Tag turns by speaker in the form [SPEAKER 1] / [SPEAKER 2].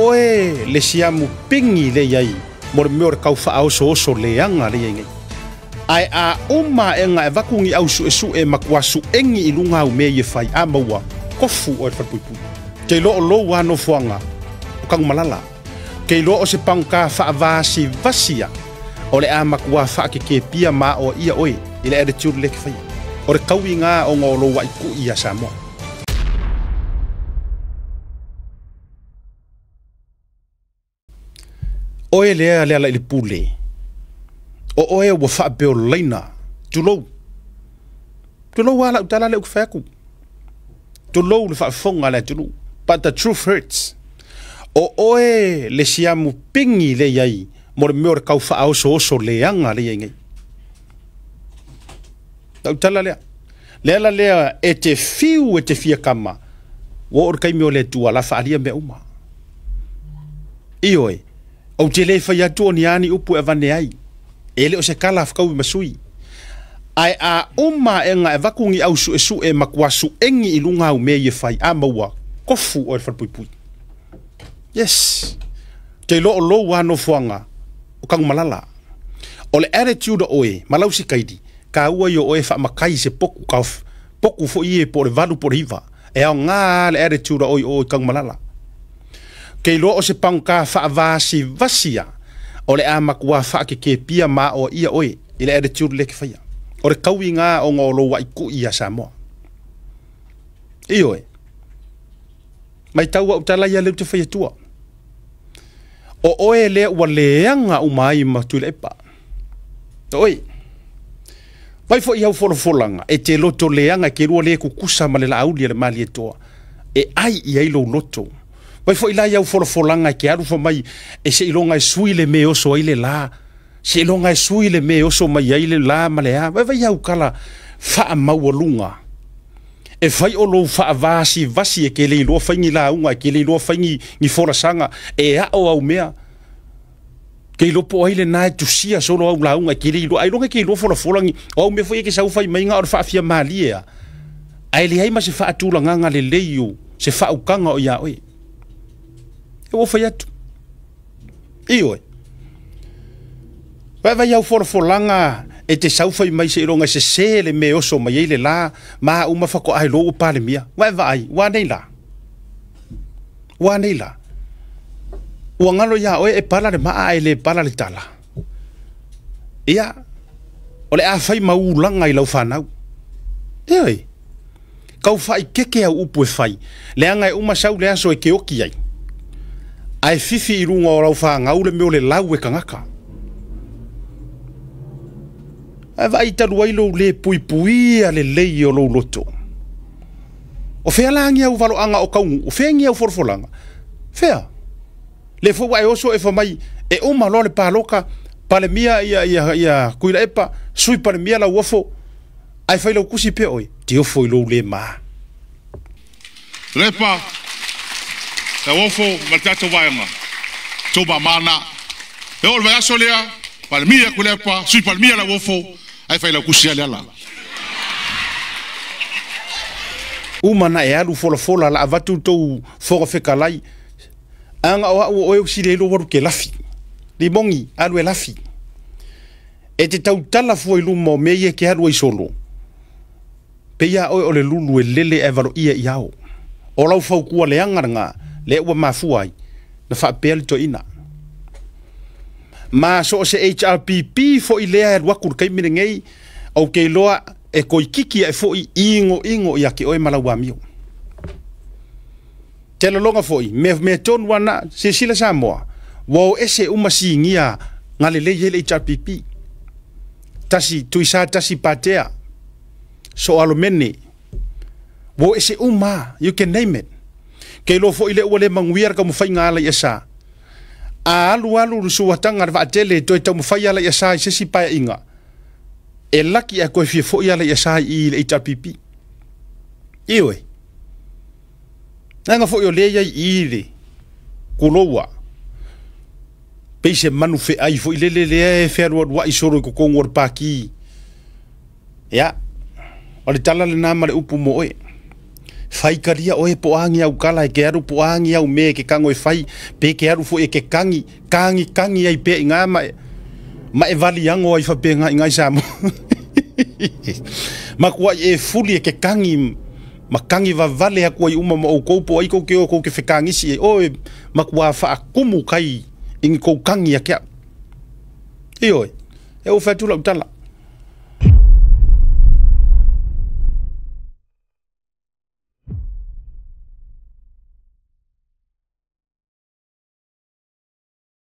[SPEAKER 1] oe le siamu pingi le iai mo le mea o le kau faaosooso leaga le iai nei. Ae a uma aega e avatu ni au suesue ma kuasuegi i luga au mea ia fai a maua kofu oe le falepuipui. Te iloa o lou lava nofoaga o Tanumalala. Te iloa o se pagota faavasivasi ia o le a matua faakekepia ma aoaia oe i le attitude lea e te faia. O le tauiga ona o lou aitui ia Samoa. Oe lea le ala i le pule, o oe ua faapeolaina, tulou, tulou lava lau tala lea ou te fai atu, tulou le faafofoga a le atunuu, but the truth hurts. O oe le siamu pigi lea e i ai mo le mea o le tau faaosooso leaga lea e i ai nei. Lau tala lea. Le ala lea e te fiu e te fia kama, ua oo le taimi o le Atua la faaalia mea uma. Ioe, ou te le fai atu o ni a ni upu e avane ai, e le o se kala fakaui ma sui. Ae a uma aega e avatu ni au suesue ma kuasuegi i luga au mea ia fai, a maua, kofu oe le falepuipui. Yes. Te iloa o lou lava nofoaga o Tanumalala. O le attitude o oe ma lau sikaili, taua ia o oe e faamatai i se potu ka potu foi ie po o le 8 po o le 9. E aoga lava le attitude a oe i o i Tanumalala. Te iloa o se pagota faavasivasi ia o le a matua faakekepia ma aoaia oe i le attitude lea e te faia. O le tauiga ona o lou aitui ia Samoa. Ioe. Matau au tala ia lea ou te fai atua. O oe lea ua leaga uma ai ma Tuilaepa. O oe. Vai foi au folafolaga, e te loto leaga e te lua le kukusa ma le laauli a le Malietoa, e ai i ai lou loto. Vai foi la i au folafolaga e te alu fai mai e seiloga e sui le mea e oso ai le la, seiloga e sui le mea e oso mai ai le la ma le a. Vai vai au tala faamaualuga. E fai o lou faavasivasi e ke le iloa fai ni lauga, e ke le iloa fai ni folasaga, e ao au mea. Ke iloa po o ai lena e tusia solo au lauga, e ke le iloa, ailoga e ke iloa folafola ni, o au mea foi e ke sau fai mai na o le faafia malie a. Ae leai ma se faatulagaga lelei o se faaukaga o ia oe. E ua fai atu. Ioe. Vaevae au folafolaga e te sau fai mai seiloga e sese le mea e oso mai ai le la ma uma faatoa iloa ua Palemia. Vaevaai, ua anei la? Ua anei la? Ua galo iā oe e pala le maa ae le pala le tala. Ia, o le a fai ma ulaga i lau fanau. Ioe, kau faaikeke au upu e fai, leaga e uma sau le aso e ke oki ai. Ae fifi i luga o lau fanau le mea o le lau e tagata. Ae vaai talu ai lou le puipuia lelei o lou loto. O fea la ni au valoaga o Taunuu? O fea ni au folafolaga? Fea? Le foi ua e oso e fai mai e uma loa le paloka, Palemia ia, ia, ia Tuilaepa, Sui Palemia Lauofo, ae fai lau kusi pea oe, te ofo i lou le ma.
[SPEAKER 2] Tuilaepa, Lauofo ma le tatou vaega, tou mamana. E oo i le vaiaso lea, Palemia Tuilaepa, Sui Palemia Lauofo, ae fai lau kusi lava Leala.
[SPEAKER 1] Uma na e alu folafola la avatu tou foga fetalai aga o au o oe usili ai lou alu ke lafi limogi alu e lafi e te tautala fua i luma o mea ia e ke alu ai solo pei a oe o le lulu e lele ae valoia i ao o lau faukua leaga lena lea ua mafua ai na faapea le toeaina ma so o se HRPP foi lea e alu atu i le taimi lenei ou te iloa e toeitiiti ae foi igoigo ia te oe ma lau amio. Te lologa foi, mea mea tonu ana, silasila Samoa, ua o ese uma sinia nga lelei ai le HRPP. Tasi Tuisa tasi Patea, Soalomene, ua o ese uma, you can name it. Ke iloa foi lea ua le manuia le taumafaiga ala i asa. A alu alu le suataga le vaatele toe taumafai ala i asa i se isi paeaiga, e laki ae toe fia foi ala i asa i i le HRPP. Ioe. Leaga foi o lea e i ai i i le kuloua, pei se manu feai foi lele lea e fealualuai solo i totonu o le paki. Ia, o le tala lena ma le upu mo oe. Faikalia oe po agi au kala e ke aru po agi au me ke kango e fai pe ke aru fo e ke kangi kangi kangi ai pe inga ma e vali ango ai fa pe nga inga sa mo ma kua e fuli e ke kangi ma kangi va vale a kua i uma ma o koupo ai kou ke o kou ke fekagisi e oe ma kua faakumu kai i kou kagi a ke au. Ioe, e ou fai atu lau tala.